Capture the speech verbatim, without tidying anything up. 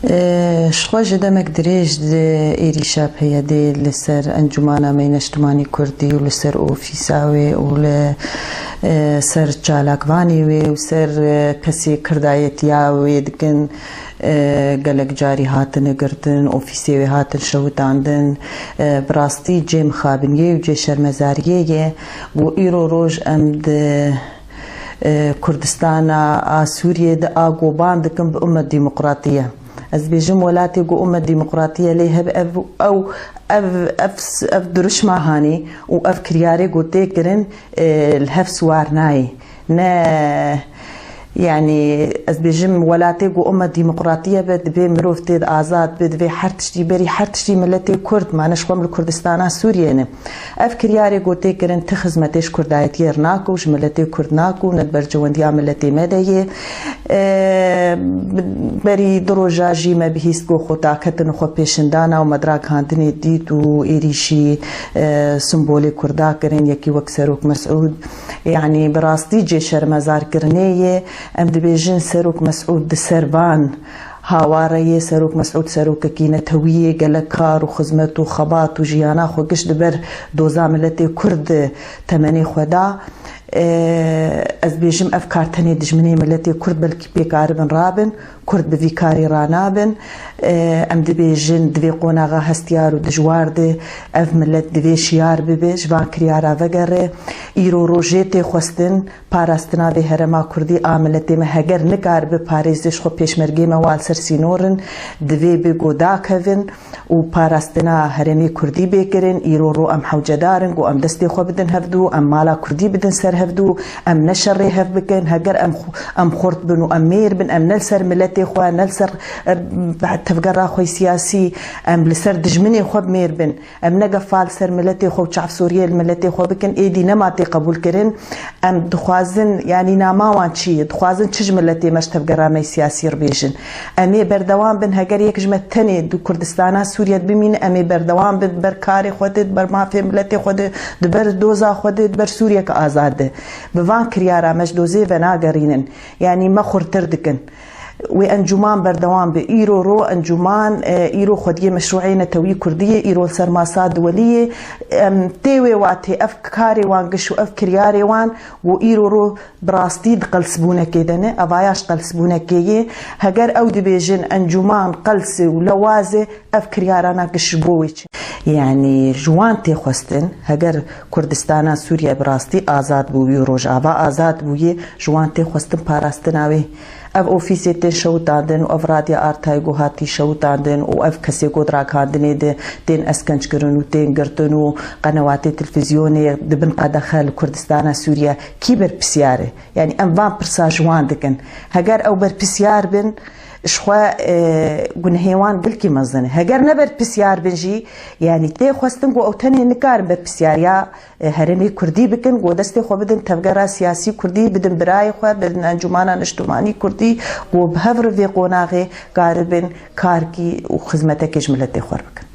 E, ji xwe ji demek dirêj di êrîşa P Y D'ê li ser Encûmana me yê Neştimanî Kurdî û li ser ofîsa wê û li, e, ser çalakvanê wê û ser, e, kesê kirdayetiya wê dikin, e, gelek carî hatine girtin, ofîsê wê hatin şewitandin. E, bi rastî cê mixabiniyê û cê şermezariyê ye ku îro roj em di, e, Kurdistana a Sûriyê de a goban dikin bi umet demokratî ye. Ez dibêjim welatê ku umet demokratî ye, lê heb ev, ew, ev, ev, ev diruşma hanî û ev kiryarê ku tê kirin, e, li hev siwar nayê. Ne, yanî ez dibêjim welatê ku umet demokratî ye be, divê mirov tê de azad be, divê her tiştî berî, her tiştî miletê Kurd, ma ne ji xwe em li Kurdistana Sûriyê ne. Ev kiryarê ku tê kirin ti xizmetê ji kurdayetiyê re nake û ji miletê Kurd nake û ne di berjewendiya miletê me de yê. E, berî du roja jî me bihîst ku xwe daketin xwe pêşindana û me di ragihandinê dît û êrîşî, e, simbolê Kurda kirin, yekî wek Serok Mesûd. Yanî bi rastî cê şermezarkirinê yê. Em dibêjin Serok Mesûd di ser van haware yê. Serok Mesûd serokekî netewî yê, gelek kar û xizmet û xebat û jiyana xwe giş di ber doza miletê Kurd temenê xwe da. E, ez bêjim ev kar tenê dijminê miletê Kurd belkî pê karibin rabin. Kurd bi vî karî ranabin. E, em dibêjin di vê qonaxa hestiyar û dijwar de ev milet divê şiyar bibe, ji van kiryara vegere. Îro rojê tê xwestin parastina vê herêma Kurdî a miletê me, heger nikaribe parêz de, ji xwe pêşmergê me wa li ser sînor in, divê bi goda kevin û parastina herêmê Kurdî bê kirin. Îro ro em hewcedar in ku em destê xwe bidin hevdû, em mala Kurdî bidin ser hevdû, em ne şerê hev bikin. Heger em xu-, em xurt bin û em mêr bin, em ne li ser miletê xwe, ne li ser, e, tevgera xwe siyasî, em li ser dijminê xwe mêr bin. Em ne gefa li ser miletê xwe û çavsoriyê li miletê xwe bikin, êdî nema tê qebûlkirin. Em dixwazin, yanî nama wan çi ye? Dixwazin çi ji miletê me, ji tevgera me siyasî re bêjin? Em ê berdewam bin, heger yek ji me tenê di Kurdistana Sûriye de bimîne, em ê berdewam bin, ber karê xwe de, di ber mafê miletê xwe de, di ber doza xwe de, di ber Sûriyeke azad de. Bi van kiryara me ji dozê venagerînin. Yanî me xurtir dikin. Wê encûman berdewam be. Îro ro encûman, e, îro xwediyê meşrûeyê netewî Kurdî ye, îro li ser masa duwelî ye. Em, tê wê watê ev karê wan giş û ev kiryarê wan û îro ro bi rastî di qelsbûnekê de ne. Evaya ji qelsbûnekê ye. Heger ew dibêjin encûman qels e û lewaz e, ev kiryarana giş ji bo wê çi? Yanî ji wan tê xwestin, heger Kurdistana Sûriye bi rastî azad bûbî û Rojava azad bûyê, ji wan tê xwestin parastina wê. Ev ofîsê tên şewitandin û ev radya Artay ku hatî şewitandin û ev kesê ku di ragihandinê de tên eskenc kirin û tên girtin û qenewatê televîzyonê di bin qedexe li Kurdistana Sûriye kî berpisyar e? Yanî em van pirsa ji wan dikin. Heger ew berpisyar bin, ji xwe, e, gunehê wan gelkî mezin e. Heger ne berpisyar bin jî, yanî tê xwestin ku ew tenê nikarin berpisyariya e, herêmê Kurdî bikin, ku destê xwe bidin tevgera siyasî Kurdî, bidin birayê xwe, bidin encûmana niştimanî Kurdî, ku bi hev re vê qonaxê karibin karkî û xizmetekê ji miletê xwe re bikin.